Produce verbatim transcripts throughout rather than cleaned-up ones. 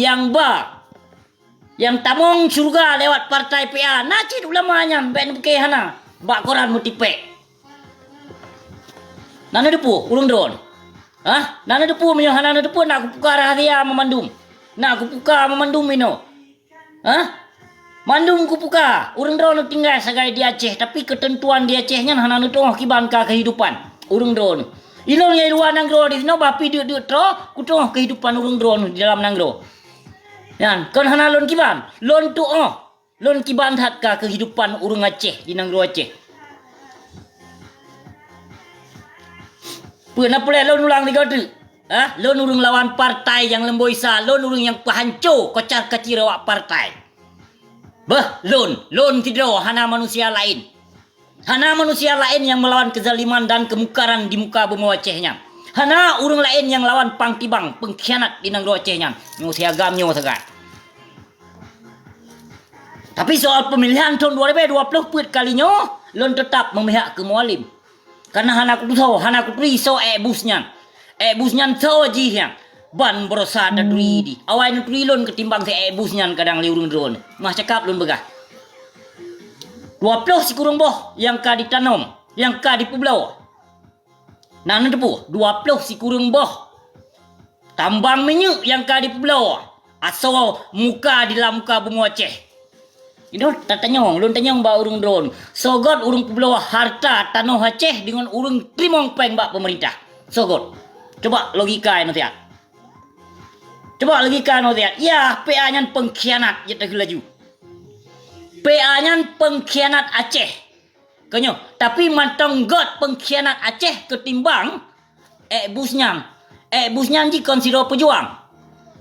nyang ba, nyang tamong syeuruga lewat partai P A, na cit ulama nyan bèk neupiké hana, bak koran meutipèk. Na neuteupeue ureueng droeneuh? Hah? Na neuteupeue? Meunyoe hana neuteupeue, na kupuka rahsia meumandum. Na kupuka meumandum inoe. Hah? Mandum kupuka, ureueng droeneuh tinggai sagai di Aceh, tapi keuteuntuan di Aceh nyan hana neutuoh kiban ka keuhidupan ureueng droeneuh. Ilôn nyang luwa nanggroe disinoe bah pih deuk-deuk troe kutuoh keuhidupan ureueng droeneuh di dalam nanggroe. Nyan kon hana lôn kiban, lôn tuoh. Lôn kiban that ka keuhidupan ureueng Aceh di nanggroe Aceh. Peue na peureulèe lôn ulang sigoe teuk? Hah? Lôn ureueng lawan partai nyang leumboi sa, lôn ureueng nyang peuhanco kocar-kacir awak partai. Beuh, lôn, lôn sidroe, hana manusia laén. Hana manusia laén nyang meulawan keuzaliman dan keumungkaran di muka bumoe Aceh nyan. Hana ureueng laén nyang lawan pang tibang peungkhianat di nanggroe Aceh nyan. Nyoe si agam nyoe sagai. Tapi soal peumilihan thôn dua ribèe dua ploh peuet kali nyoe, lôn teutap meumihak keu Mualem. Kareuna hana kutusoe, hana kuturi soe Èk Bus nyan. Èk Bus nyan soe jih nyan? Ban baroesa taturi di. Awai neuturi lôn keutimbang si Èk Bus nyan kadang lé ureueng droeneuh. Meuh cakap lôn peugah. Dua ploh sikureueng boh nyang ka jitanom, nyang ka jipeubloe. Na neuteupeue, dua ploh sikureueng boh tambang minyeuk nyang ka jipeubloe asoe muka di lam muka bumoe Aceh. Inoe tatanyong, lôn tanyong bak ureueng droeneuh, soe göt ureueng peubloe harta tanoh Aceh deungon ureueng teurimong pèng bak peumeurintah? Soe göt? Coba logika inoe siat. Coba logika inoe siat. Yah, P A nyan peungkhianat, jeuet takheun laju. P A nyan peungkhianat Aceh. Keunyoe, tapi mantong göt peungkhianat Aceh keutimbang Èk Bus nyan. Èk Bus nyan jih kon sidroe peujuang.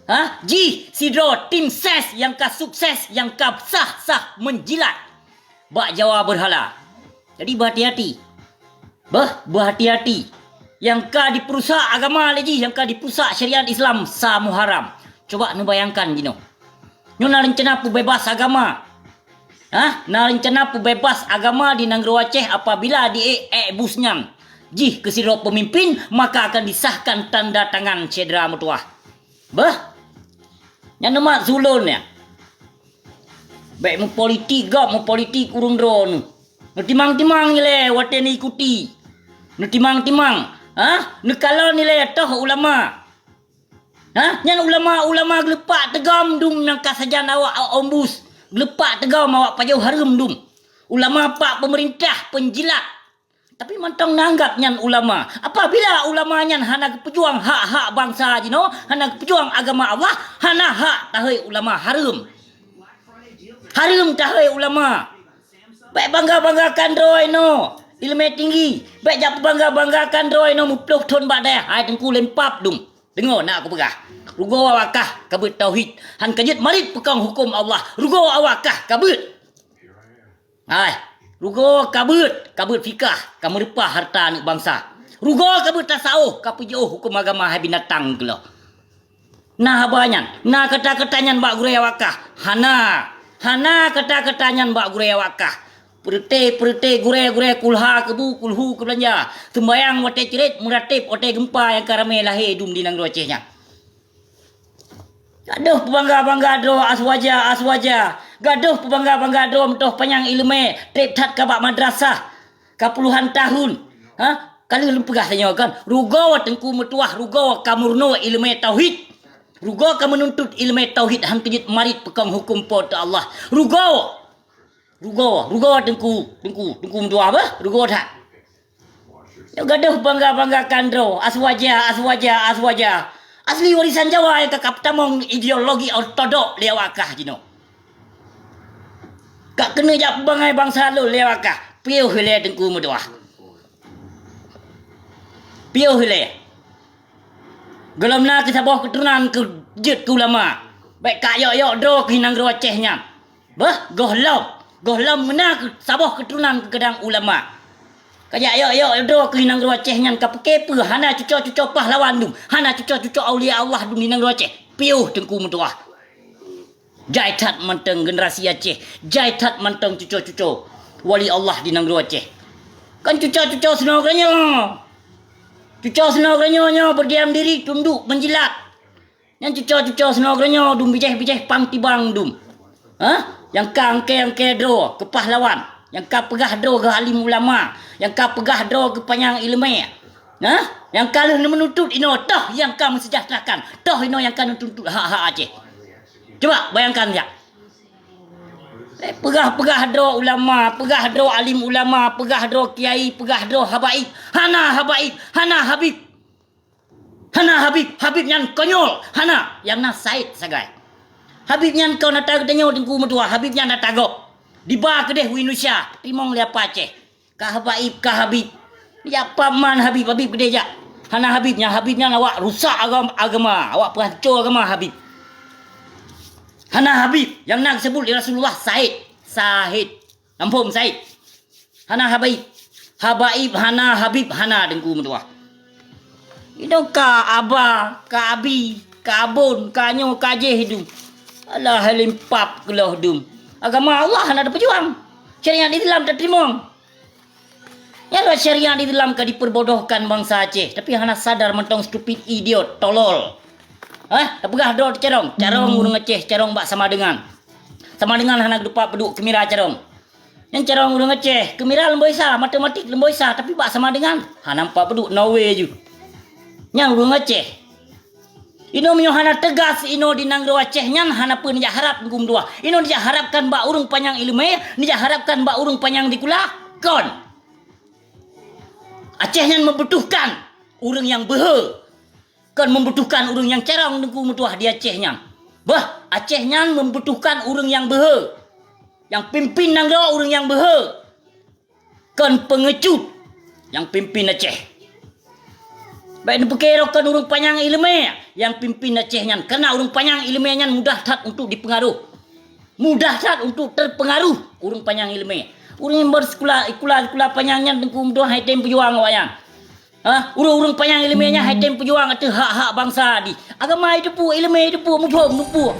Hah? Jih sidroe tim ses nyang ka sukses, nyang ka sah-sah meujilat bak Jawa Beurhala. Jadi, beuhati-hati. Beuh, beuhati-hati. Nyang ka jipeurusak agama lé jih, nyang ka jipeurusak syariat Islam, sa Muharram. Coba neubayangkan jinoe. Nyoe na reuncana peubeubaih agama. Hah? Na reuncana peubeubaih agama di nanggroe Aceh apabila di Èk Bus nyan jih keu sidroe peumimpin, maka akan disahkan tanda tangan syedara meutuwah. Beuh! Nyan neumat su lôn nyan. Bèk meupolitik gob, meupolitik ureueng droeneuh. Neutimang-timang ilèe watèe neuikuti. Neutimang-timang, hah? Neukalon ilèe toh ulama. Hah? Nyan ulama-ulama geuleupak teugom dum nyang ka sajan awak, awak Èk Bus. Geuleupak teugom awak pajoh hareuem dum. Ulama pak peumeurintah peunjilat. Tapi mantong neuanggap nyan ulama. Apabila ulama nyan hana geupeujuang hak-hak bansa jinoe, hana geupeujuang agama Allah, hana hak tahôi ulama, hareuem. Hareuem tahôi ulama. Bèk bangga-banggakan droe inoe ileumèe tinggi. Bèk jak peubangga-banggakan droe inoe meuploh thon bak dayah. Hai Teungku lempap dum. Deungoe na kupeugah. Rugoe awak kah ka beuet tauhid. Han ka jeuet marit peukong huköm Allah. Rugoe awak kah ka beuet. Hai, rugoe ka beuet, ka beuet fikah, ka meureupah hareuta aneuk bansa. Rugoe ka beuet tasawôh, ka peujiôh huköm agama hai binatang keulôh. Na haba nyan, na kata-kata nyan bak gurèe awak kah? Hana, hana kata-kata nyan bak gurèe awak kah. Peureuté-peureuté gurèe-gurèe kulha keubu, kulhu keubeulanja. Seumbayang watèe cret, meuratéb watèe geumpa nyang ka ramé lahé dum di nanggroe Aceh nyan. Gadôh peubangga-bangga droe Aswaja, Aswaja. Gadôh peubangga-bangga droe meutoh panyang ileumèe, trép that ka bak madrasah. Ka puluhan tahun. Ha? Ka lheueh lôn peugah tanyoe kan? Rugoe Teungku meutuwah, rugoe ka meurunoe ileumèe tauhid. Rugoe ka meununtut ileumèe tauhid, han ka jeuet marit peukong huköm Po teu Allah. Rugoe! Rugoe, rugoe Teungku, Teungku, Teungku meutuwah beuh, rugoe that. Nyoe gadôh bangga-banggakan droe, Aswaja, Aswaja, Aswaja. Asli warisan Jawa nyang ka, ka peutamong ideologi ortodok lé awak kah jinoe. Ka keuneuk jak peubangai bansa lôn lé awak kah. Piôh ilèe Teungku meutuwah. Piôh ilèe. Gohlom na keusaboh keuturonan keu jeuet keu ulama. Bèk ka yok-yok droe keu nanggroe Aceh nyan. Beuh, gohlom, gohlom meunan keu saboh keuturonan keu kadang ulama. Ka jak yok-yok droe keu nanggroe Aceh nyan ka peuke peue hana cuco-cuco pahlawan dum, hana cuco-cuco aulia Allah dum di nanggroe Aceh. Piôh Teungku meutuwah. Jai that mantong generasi Aceh, jai that mantong cuco-cuco wali Allah di nanggroe Aceh. Kan cuco-cuco sinoe geuranyoe. Cuco sinoe geuranyoe nyoe berdiam diri tunduk menjilat. Nyang cuco-cuco sinoe geutanyoe dum bijéh-bijéh pang tibang dum. Hah? Nyang ka angkée-angkée droe keu pahlawan, nyang ka peugah droe keu alim ulama, nyang ka peugah droe keu panyang iéleumé. Hah? Nyang ka lheueh neumeununtut inoe toh nyang ka meuseujahteurakan, toh inoe nyang ka neutuntut hak-hak Aceh. Cuba bayangkan jak. Eh, peugah-peugah droe ulama, peugah droe alim ulama, peugah droe kiai, peugah droe habaib. Hana habaib, hana habib. Hana habib, habib nyan konyol, hana, nyang na Said sagai. Habib nyan kon ata geutanyoe Teungku meutuah, habib nyan ata gob. Diba keudeh u Indonesia, teurimong lé apa Aceh. Ka habaib, ka habib. Jak pap man habib, habib keudeh jak. Hana habib nyan, habib nyan awak rusak agam-, agama, awak peuhanco agama habib. Hana habib, nyang na geuseubut lé Rasulullah Said, Sahid. Namphom Said. Hana habaib. Habaib hana, habib hana Teungku meutuah. Inoe ka aba, ka abi, ka abon, ka nyoe, ka jéh dum. Alah, hai lempap keuloh dum. Agama Allah hana teupeujuang. Syariat Islam teuteurimong. Nyan lôn syariat Islam ka diperbodohkan bansa Aceh, tapi hana sadar mantong stupid idiot, tolol. Hah? Tapeugah droe teucarông, carông ureuëng Aceh, carông bak sama dengan. Sama dengan hana geudupat peuduek keumira carông. Nyan carông ureuëng Aceh, keumira leumboi sa, matematik leumboi sa, tapi bak sama dengan hana empat peuduek, no way ju. Nyan ureuëng Aceh. Inoe meunyoe hana teugas inoe di nanggroe Aceh nyan hana peue neujak harab Teungku meutuah. Inoe neujak harabkan bak ureuëng panyang iéleumé, neujak harabkan bak ureuëng panyang sikula. Kon. Aceh nyan membutuhkan ureuëng nyang beuhe. Kon membutuhkan ureuëng nyang carông Teungku meutuah di Aceh nyan. Bah, Aceh nyan membutuhkan ureuëng nyang beuhe. Nyang pimpin nanggroe ureuëng nyang beuhe. Kon peungecut nyang pimpin Aceh. Bék neupiké roh kon ureuëng panyang iéleumé nyang pimpin Aceh nyan, karena ureuëng panyang iéleumé nyan mudah that untuk dipeungaruh. Mudah that untuk terpengaruh ureuëng panyang iéleumé. Ureuëng nyang beuseukula, sikula-sikula panyang nyan Teungku meutuah hai tem peujuang awaknyan. Ha? Ureuëng-ureuëng panyang iéleumé nyan hai tem peujuang ateueh hak-hak bansa di. Agama jiteupeue, iéleumé jiteupeue, muphom jiteupeue.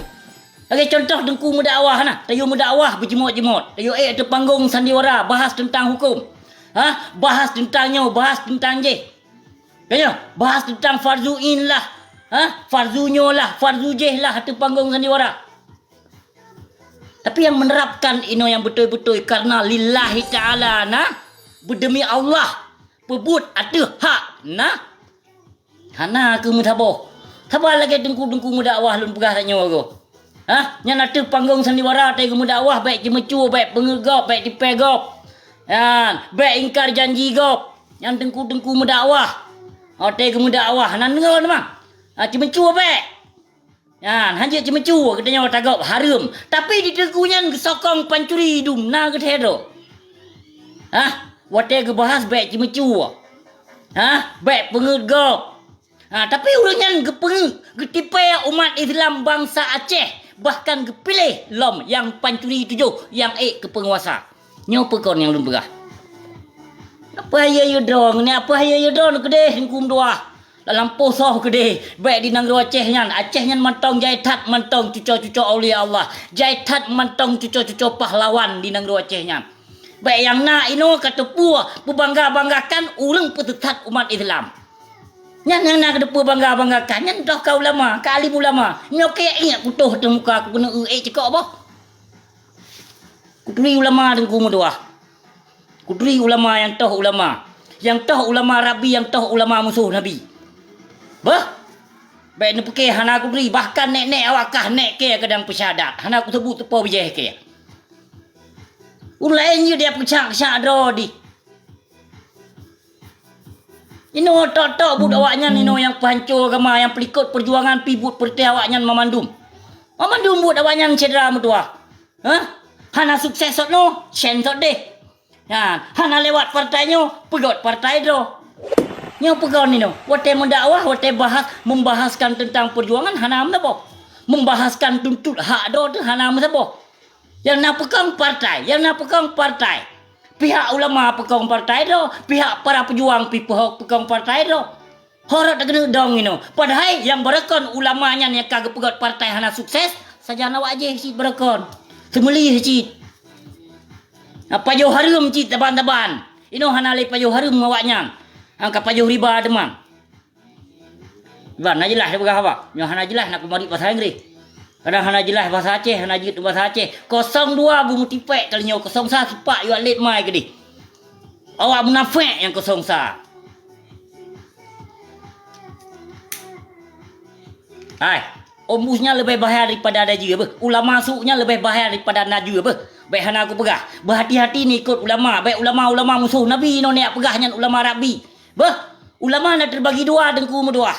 Lagée contoh Teungku meudakwah na, tayue meudakwah beujimot-jimot. Tayue ék ateueh panggong sandiwara, bahas teuntang huköm. Ha? Bahas teuntang nyoe, bahas teuntang jéh. Ka nyoe, bahas teuntang farzu ain lah. Ha? Farzu nyoe lah, farzu jéh lah ateueh panggong sandiwara. Tapi nyang menerapkan inoe nyang beutôi-beutôi karena lillahi ta'ala na, beudemi Allah, peubuet ateueh hak na. Hana keuh meusaboh. Saban lagée teungku-teungku meudakwah lôn peugah tanyoe goe. Hah? Nyan ateueh panggong sandiwara watée geumeudakwah bék ceumeucue, bék peungeuet gob, bék tipée gob. Nyan, bék ingkar janji gob. Nyan teungku-teungku meudakwah. Watée geumeudakwah, hana deungoe teuma. Ha, ceumeucue bék. Nyan, hanjeuet ceumeucue geutanyoe tagob hareuem. Tapi di teungku nyan geusokong pancuri dum na geuthée droe. Hah? Watée geubahas bék ceumeucue. Hah? Bék peungeuet gob. Ha, tapi ureuëng nyan geupeungeuet, geutipée umat Islam bansa Aceh, bahkan geupiléh lom nyang pancuri tujoh nyang ék keu peunguasa. Nyoe peue kon nyang lôn peugah. Apa hayeue-hayeue droe nyoe, apa hayeue-hayeue droe keudeh teungku meudakwah. Lam posoh keudeh, bék di nanggroe Aceh nyan. Aceh nyan mantong jai that mantong cuco-cuco aulia Allah. Jai that mantong cuco-cuco pahlawan di nanggroe Aceh nyan. Bék nyang na inoe ka teupeue peubangga-banggakan ureuëng peuteusat umat Islam. Nyan nyang na ka teupeue bangga-banggakan, nyan toh ka ulama, ka alim ulama. Nyoe keu ingat kutoh teuh muka ku keuneuk eu ék cekok boh. Kuturi ulama teungku meudakwah. Kuturi ulama nyang toh ulama. Nyang toh ulama Rabbi, nyang toh ulama musoh Nabi. Bah? Bék neupiké hana kuturi, bahkan nek-nek awak kah nek kée kadang peusyahadat. Hana kuseubut teupo bijéh kée. Ureuëng laén jeuet dia peucak-cak droe di. Inoe tok-tok buet awaknyan inoe nyang peuhanco agama, nyang peulikot peujuangan pih buet peureuté awaknyan mamandum. Mamandum buet awaknyan syedara meutuwah. Hah? Hana sukses sot noe, sen sot deh. Nyan, hana lewat partai nyoe, peugöt partai droe. Nyoe peugöt inoe, watée meudakwah, watée bahas, membahaskan teuntang peujuangan hana meusaboh. Membahaskan tuntut hak droe teuh hana meusaboh. Nyang na peukong partai, nyang na peukong partai. Pihak ulama peukong partai droe, pihak para peujuang pih peuhok peukong partai droe. Ho rot takeuneuk dong inoe. Padahai nyang barokon ulama nyan nyang ka geupeugöt partai hana sukses, sajan awak jéh cit barokon. Seumeulih cit. Nah, pajoh hareuem cit saban-saban. Inoe hana lé pajoh hareuem awaknyan. Angka pajoh riba teuma. Iban, na jeulaih tapeugah haba. Nyoe hana jeulaih na kumarit basa Inggréh. Kadang hana jeulaih basa Aceh, hana jeuet basa Aceh. Kosong dua beumeutipék kali nyoe, kosong sa sipak yue lét mai keudeh. Awak munafék nyang kosong sa. Hai, ombus nyan leubeh bahaya daripada dajeu beuh. Ulama su nyan leubeh bahaya daripada dajeu beuh. Bék hana kupeugah. Beuhati-hati neuikot ulama. Bék ulama-ulama musoh Nabi inoe neupeugah nyan ulama Rabbi. Beuh, ulama na teubagi dua teungku meutuah.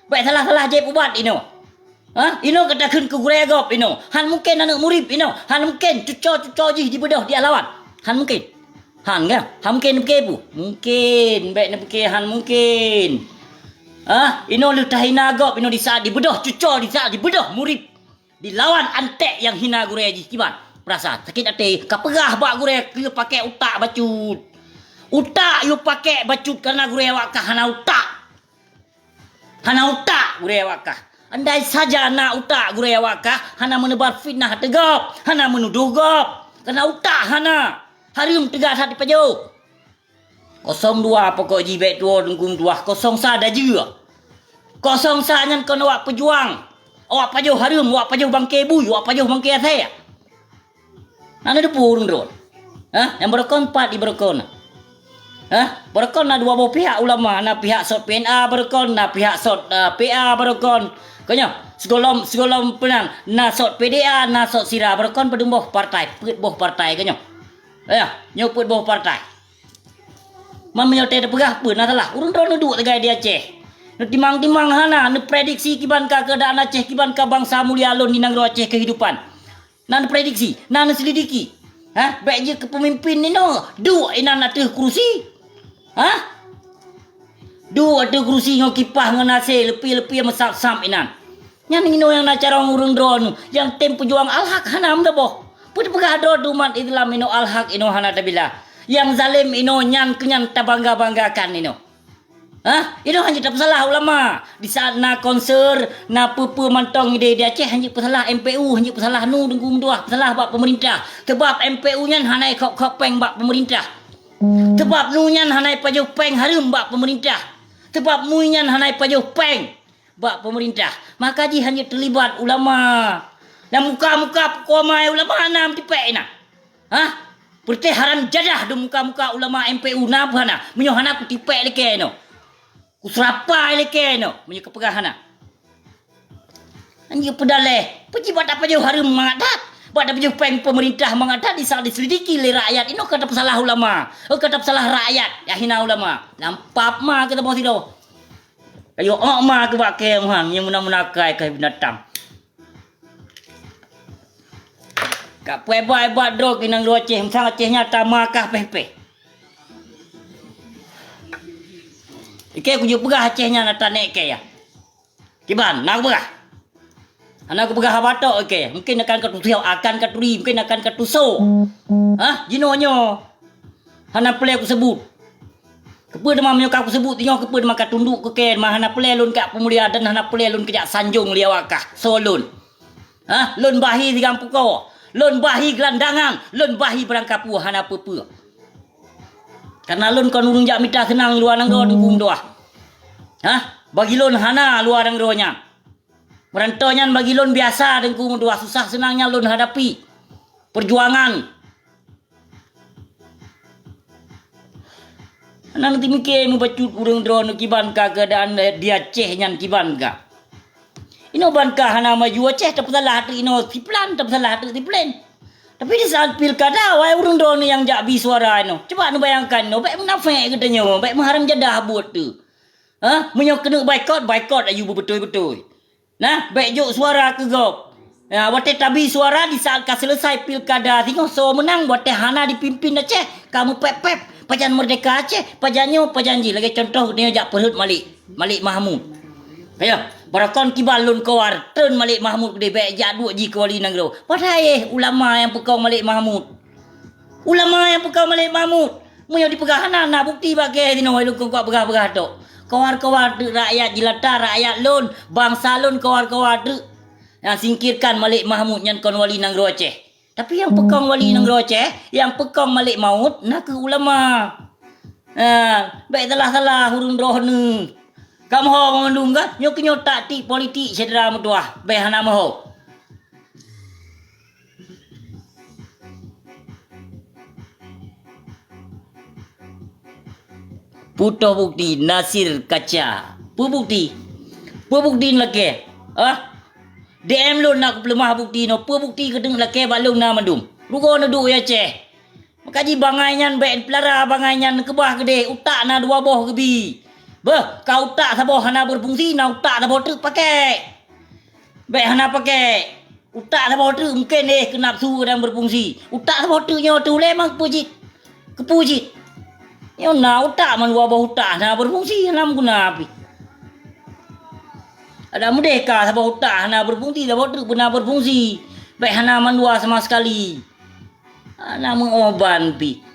Bék salah-salah jieb ubat inoe. Ha? Inoe ka takheun keu gurée gob inoe. Han mungken aneuk murit inoe. Han mungken cuco-cuco jih dibeudôh di alawan. Han mungken. Han ka? Han mungken neupiké peue? Mungken. Bék neupiké han mungken. Ha? Inoe lheueh tahina gob inoe disaat dibeudôh cuco, disaat dibeudôh murit. Dilawan anték nyang hina gurée jih kiban. Peurasa sakét até. Ka peugah bak gurée keu paké utak bacut. Utak yue paké bacut kareuna gurée awak kah hana utak. Hana utak gurée awak kah. Andai saja na utak gurée awak kah, hana meuneubar fitnah ateueh gob, hana meunudoh gob. Kareuna utak hana. Hareuem teuga that dipajoh. Kosong dua pokok jih bék tuwoe teungku meutuah, kosong sa dajeu. Kosong sa nyan kon awak peujuang. Awak pajoh hareuem, awak pajoh bangke bui, awak pajoh bangke asée. Na neuteupeue ureuëng droe? Hah? Nyang beureukoh pat di beureukoh na? Hah? Beureukoh na dua boh pihak ulama, na pihak sot P N A beureukoh, na pihak sot, eh, P A beureukoh. Keunyoe, sigohlom, sigohlom peunang, na sot P D A, na sot sira beureukoh, padum boh partai, peuet boh partai keunyoe. Ya, nyoe peuet boh partai. Man meunyoe teupeugah peue na salah, ureuëng droe neuduek sagai di Aceh. Neutimang-timang hana, neuprediksi kiban ka keuadaan Aceh, kiban ka bansa mulia lôn di nanggroe Aceh keuhidupan. Na neuprediksi, na neuselidiki. Hah? Bék jeuet keu peumimpin inoe, duek inan ateueh kurusi. Hah? Duek ateueh kurusi ngon kipah ngon asée, leupie-leupie meusab-sab inan. Nyan inoe nyang na carông ureuëng droeneuh, nyang tem peujuang al-haq hana meusaboh. Peue teupeugah droe umat Islam inoe al-haq inoe hana tabila. Nyang zalem inoe nyan keunyan tabangga-banggakan inoe. Hah? Inoe hana tapeusalah ulama. Di saat na konser, na peue-peue mantong idéh di Aceh, hana peusalah M P U, hana peusalah nu deunggong meutuah, peusalah bak peumeurintah. Sabab M P U nyan hana ikhok-khok péng bak peumeurintah. Sabab nu nyan hana ipajoh péng hareuem bak peumeurintah. Sabab mui nyan hana ipajoh péng bak peumeurintah. Maka jih hana teulibat ulama. Lam muka-muka peuko amai ulama na meutipék inan. Hah? Peureuteh haram jadah di muka-muka ulama M P U na peue hana? Meunyoe hana kutipék likée inoe. Kuseurapai likée inoe meunyoe kapeugah hana. Anjing peudaleh. Peue jih bak tapajoh hareuem mangat that? Bak tapajoh péng peumeurintah mangat that di saat diselidiki lé rakyat inoe ka tapeusalah ulama. Oh, ka tapeusalah rakyat nyang hina ulama. Lam pap ma keu saboh sidroe. Kayu ok ma keu bak kée muhan nyang meunan-meunan akai keu binatang. Ka peuhebat-hebat droe keu nanggroe Aceh, meusang Aceh nyan tamakah péh-péh. Ikée kujeuet peugah Aceh nyan ata nék kée ya. Kiban, na kupeugah. Hana kupeugah haba tok ikée, mungkin akan katusoe, akan katuri, mungkin akan katusoe. Hah? Jinoe nyoe. Hana peureulée kuseubut. Keupeue teuma meunyoe ka kuseubut singoh, keupeue teuma ka tunduk keu kée, teuma hana peureulée lôn ka peumulia dan hana peureulée lôn keujak sanjong lé awak kah, soe lôn. Hah? Lôn bahi sigang pukoe, lôn bahi geulandangan, lôn bahi barangkapeue hana peue-peue. Kareuna lôn kon ureuëng jak mita seunang luwa nanggroe teungku meutuah. Hah? Bagi lôn hana luwa nanggroe nyan. Meurantoe nyan bagi lôn biasa teungku meutuah, susah seunang nyan lôn hadapi. Peujuangan. Nang teumiké meubacut ureuëng droeneuh kiban ka keuadaan di Aceh nyan kiban ka. Inoe ban ka hana maju Aceh tapeusalah ateueh inoe siplan, tapeusalah ateueh siplan. Tapi di saat pilkada, wahai ureuëng droeneuh nyang jak bi suara inoe, cuba neubayangkan inoe, bék munafék geutanyoe, bék meuharam jadah buet tu. Ha? Meunyoe keuneuk baikot, baikot aju beubeutôi-beutôi. Nah, bék jok suara keu gob. Nah, watée tabi suara di saat ka seuleusai pilkada singoh soe meunang, watée hana dipimpin Aceh, ka meupéb-péb, pajan meurdeka Aceh, pajan nyoe, pajan jih. Lagée cuntoh geutanyoe jak peurhot Malik, Malik Mahmud. Kaya, baroekon kiban lôn kawar, treun Malik Mahmud keudeh bék jak duek jih keu wali nanggroe. Padahai ulama nyang peukong Malik Mahmud. Ulama nyang peukong Malik Mahmud. Meunyoe dipeugah hana, na bukti bak kée sinoe lôn keuneuk peugah-peugah tok. Kawar-kawar teuk rakyat jelata, rakyat lôn, bansa lôn kawar-kawar teuk. Nyang singkirkan Malik Mahmud nyan kon wali nanggroe Aceh. Tapi nyang peukong wali nanggroe Aceh, nyang peukong Malik Mahmud na kheueh ulama. Ha, bék salah-salah ureuëng droeneuh. Ka meuho banmandum ka? Nyoe keuh nyoe taktik politik syedara meutuwah. Bék hana meuho. Putôh bukeuti, Nasir Kaca. Peue bukeuti? Peue bukeuti neulakée? Ah? D M lôn na kupeuleumah bukeuti nyoe. Peue bukeuti keuneuk lakée bak lôn na mandum. Rugoe neuduek u Aceh. Maka jih bangai nyan bék peulara, bangai nyan neukeubah keudeh, utak na dua boh geubi. Beuh, ka utak saboh hana beufungsi, na utak saboh treuk pakée. Bék hana pakée. Utak saboh treuk mungken éh keu nafeusu kadang beufungsi. Utak saboh treuk nyoe teuh lé mang keupeue jih. Keupeue jih. Nyoe na utak mandua boh utak hana beufungsi, hana meuguna pih. Adak meudeh ka saboh utak hana beufungsi, saboh treuk beuna beufungsi. Bék hana mandua sama sekali. Hana meuoh ban pih.